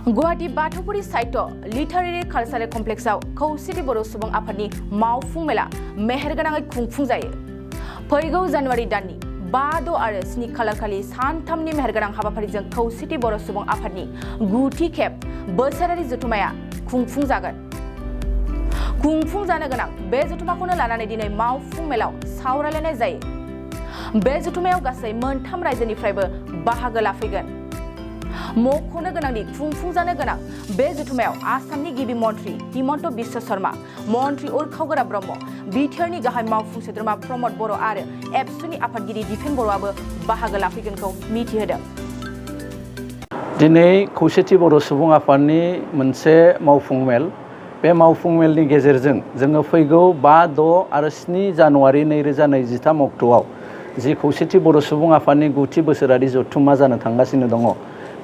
Guwahati बाथौपुरी site literary cultural कमप्लेक्सआव खौसेथि बर' सुबुं आफादनि मावफुं मेला मेहेरगोनाङै खुंफुंजायो। फैगौ जानुवारि दाननि 5, 6 आरो 7 खालारखालि सानथामनि मेहेरगोनां हाबाफारिजों खौसेथि बर' सुबुं आफादनि 9थि खेब बोसोरारि जथुमाया खुंफुंजागोन। खुंफुंजानो गोनां बे जथुमाखौनो लानानै दिनै मावफुं मेलाव सावरायलायनाय जायो। बे जथुमायाव गासै 3 रायजोनिफ्रायबो बाहागो लाफैगोन। मख'नो गोनांदि खुंफुंजानो गोनां बे जथुमायाव आसामनि गिबि मन्त्रि हिमन्त बिश्व शर्मा, मन्त्रि उरखावगोरा ब्रह्म, बिटिआरनि गाहाय मावफुं सोद्रोमा प्रमद बर' आरो एबसुनि आफादगिरि दिपेन बर'आबो बाहागो लाफैगोनखौ मिथिहोदों। दिनै खौसेथि बर' सुबुं आफादनि मोनसे मावफुं मेल, बे मावफुं मेलनि गेजेरजों जोङो फैगौ 5, 6 आरो 7 जानुवारि 2023 अक्ट'आव जि खौसेथि बर' सुबुं आफादनि 9थि बोसोरारि जथुमा जानो थांगासिनो दङ,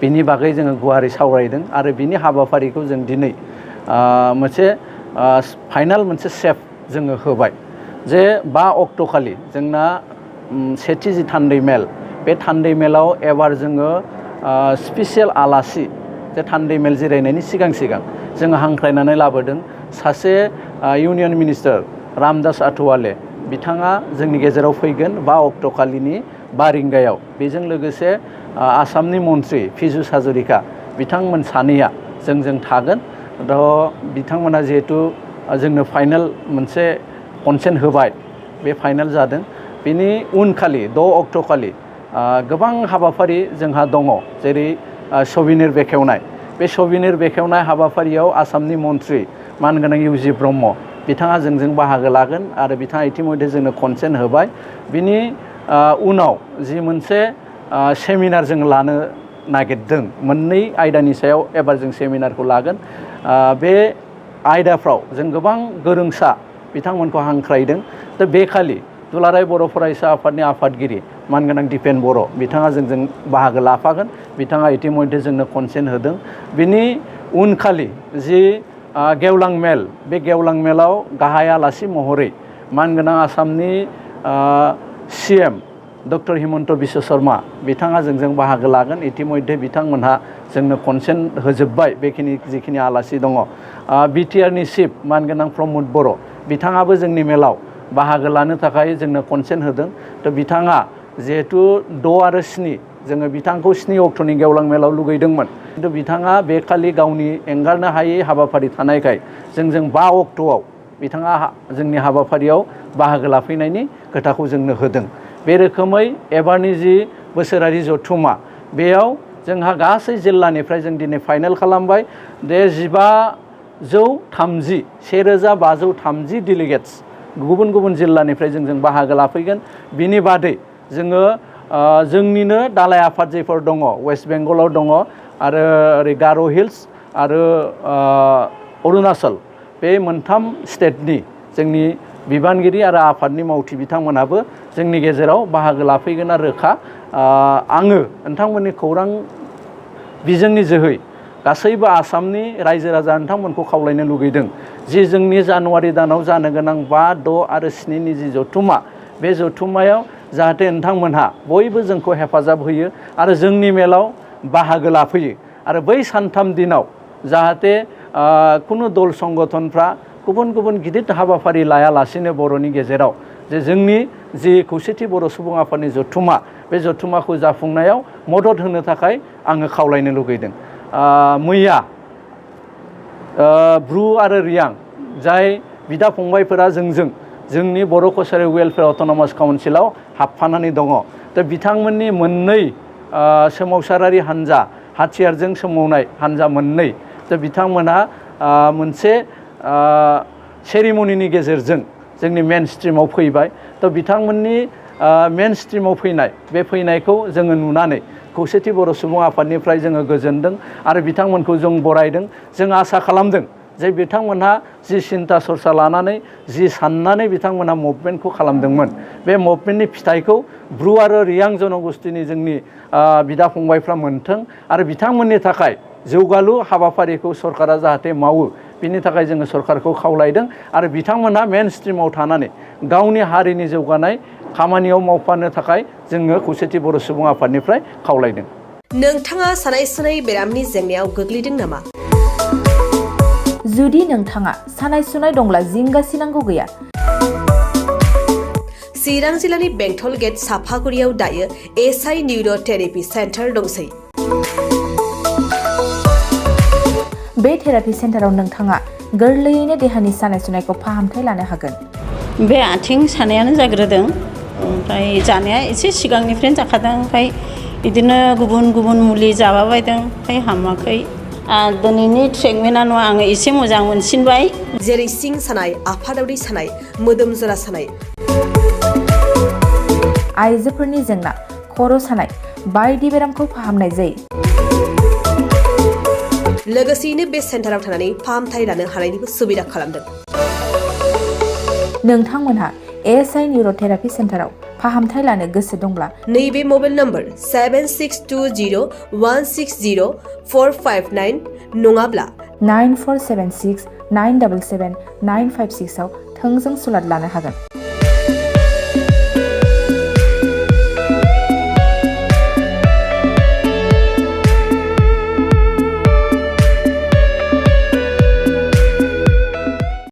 बिनि बागै जोङो गुवारै सावरायदों आरो बिनि हाबाफारिखौ जों दिनै मोनसे फाइनाल मोनसे सेप जोङो होबाय जे 5 अक्ट'खालि जोंना सेथि जि थान्दै मेल, बे थान्दै मेलाव एबार जोङो स्पेसियेल आलासि जे थान्दै मेल जिरायनायनि सिगां जोङो हांख्रायनानै लाबोदों सासे इउनियन मिनिस्टार रामदास आठवाले, बिथाङा जोंनि गेजेराव फैगोन 5 अक्ट'खालिनि 5 रिंगायाव। बेजों लोगोसे आसामनि मन्त्रि पीयूष हाजरिका, बिथांमोन सानैया जोंजों थागोन। बिथांमोना जिहेतु जोंनो फाइनाल मोनसे कनसेन्ट होबाय, बे फाइनाल जादों। बेनि उनखालि 6 अक्ट'खालि गोबां हाबाफारि जोंहा दङ, जेरै सबिनेर बेखेवनाय। बे सबिनेर बेखेवनाय हाबाफारियाव आसामनि मन्त्रि मानगोनां इउजि ब्रह्म, बिथाङा जोंजों बाहागो लागोन आरो बिथाङा इतिमধ্যे जोंनो कनसेन्ट होबाय। बिनि उनाव जि मोनसे सेमिनार जों लानो नागिरदों, 2 आयदानि सायाव एबार जों सेमिनारखौ लागोन। बे आयदाफ्राव जों गोबां गोरोंसा बिथांमोनखौ हांख्रायदों। बे खालि दुलाराय बर' फरायसा आफादनि आफादगिरि मानगोनां दिपेन बर', बिथाङा जोंजों बाहागो लाफागोन। बिथाङा इतिमধ্যे जोंनो कनसेन्ट होदों। बिनि उनखालि जि गेवलां मेल, बे गेवलां मेलाव गाहाय आलासि महरै मानगोनां आसामनि CM डक्टर हिमन्त बिश्व शर्मा, बिथाङा जोंजों बाहागो लागोन। इतिमধ্যे बिथांमोनहा जोंनो कनसेन्ट होजोब्बाय बेखिनि जिखिनि आलासि दङ। बिटिआरनि चिफ मानगोनां प्रमद बर', बिथाङाबो जोंनि मेलाव बाहागो लानो थाखाय जोंनो कनसेन्ट होदों। बिथाङा जिहेतु 6 आरो 7 जोङो बिथांखौ 7 अक्ट'नि गेवलां मेलाव लुगैदोंमोन, खिन्थु बिथाङा बे खालि गावनि एंगारनो हायै हाबाफारि थानायखाय जोंजों 5 अक्ट'आव बिथाङा जोंनि हाबाफारियाव बाहागो लाफैनायनि खोथाखौ जोंनो होदों। बे रोखोमै एबारनि जि बोसोरारि जथुमा, बेयाव जोंहा गासै जिल्लानिफ्राय जों दिनै फाइनेल खालामबाय जे 1530 डेलिगेट्स गुबुन गुबुन जिल्लानिफ्राय जों बाहागो लाफैगोन। बिनि बादै जोङो जोंनिनो दालाय आफाद जेफोर दङ, वेस्ट बेंगलाव दङ आरो ओरै गार' हिल्स आरो अरुणाचल, बे 3 स्टेटनि जोंनि बिबानगिरि आरो आफादनि मावथि बिथांमोनाबो जोंनि गेजेराव बाहागो लाफैगोन आरो रोखा। आङो नोंथांमोननि खौरां बिजोंनि जोहै गासैबो आसामनि रायजो राजा नोंथांमोनखौ खावलायनो लुगैदों जि जोंनि जानुवारि दानाव जानो गोनां 5, 6 आरो 7नि जि जथुमा, बे जथुमायाव जाहाथे नोंथांमोनहा बयबो जोंखौ हेफाजाब होयो आरो जोंनि मेलाव बाहागो लाफैयो। आरो बै सानथाम दिनाव जाहाथे खुनु दल संगठनफ्रा गुबुन गुबुन गिदिर हाबाफारि लायालासिनो बर'नि गेजेराव जे जोंनि जि खौसेथि बर' सुबुं आफादनि जथुमा, बे जथुमाखौ जाफुंनायाव मदद होनो थाखाय आङो खावलायनो लुगैदों। मैया ब्रु आरो रियां जाय बिदा फंबायफोरा जोंनि बर' कसारि वेलफेयार अट'नमास काउन्सिलाव हाबफानानै दङ, बिथांमोननि 2 सोमावसारारि हान्जा, हाथियारजों सोमावनाय हान्जा 2, बिथांमोनहा मोनसे सेरिमनिनि गेजेरजों जोंनि मेन स्ट्रिमाव फैबाय। बिथांमोननि मेन स्ट्रिमाव बे फैनायखौ जोङो नुनानै खौसेथि बर' सुबुं आफादनिफ्राय जोङो गोजोनदों आरो बिथांमोनखौ जों बरायदों। जों आसा खालामदों जे बिथांमोनहा जि सिन्था सरसा लानानै जि साननानै बिथांमोनहा मुभमेन्टखौ खालामदोंमोन, बे मुभमेन्टनि फिथाइखौ ब्रु आरो रियां जनगोष्ठीनि जोंनि बिदा फंबायफ्रा मोनथों आरो बिथांमोननि थाखाय जौगालु हाबाफारिखौ सरकारा जाहाथे मावो, बिनि थाखाय जोङो सरकारखौ खावलायदों आरो बिथांमोनहा मेन स्ट्रिमाव थानानै गावनि हारिनि जौगानाय खामानियाव मावफानो थाखाय जोङो खौसेथि बर' सुबुं आफादनिफ्राय खावलायदों। नोंथाङा सानाय सुनाय बेरामनि जेंनायाव गोग्लैदों नामा? जुदि नोंथाङा सानाय सुनाय दंब्ला जिंगासिनांगौ गैया। चिरां जिल्लानि बेंटल गेट साफागुरियाव दायो एसआइ निउर' थेरापि सेन्टार दंसै। बे थेरापि सेन्टाराव नोंथाङा गोरलैयैनो देहानि सानाय सुनायखौ फाहामथाय लानो हागोन। बे आथिं सानायानो जाग्रोदों, ओमफ्राय जानाया एसे सिगांनिफ्रायनो जाखादों, ओमफ्राय बिदिनो गुबुन गुबुन मुलि जाबाबायदों, ओमफ्राय हामाखै। दिनैनि ट्रिटमेन्टआ नङा, आङो एसे मोजां मोनसिनबाय। जेरै सिं सानाय, आफादावरि सानाय, मोदोम जरा सानाय, आइजोफोरनि जेंना, खर' सानाय बायदि बेरामखौ फाहामनाय जायो। लोगोसेयैनो बे सेन्टाराव थानानै फाहामथाय लानो हानायनिबो सुबिदा खालामदों। नोंथांमोनहा एसआइ निउर' थेरापि सेन्टाराव फाहामथाय लानो गोसो दंब्ला नैबे मबाइल नम्बर 7620160459 नङाब्ला 9476977956 आव थोंजों सुलाद लानो हागोन।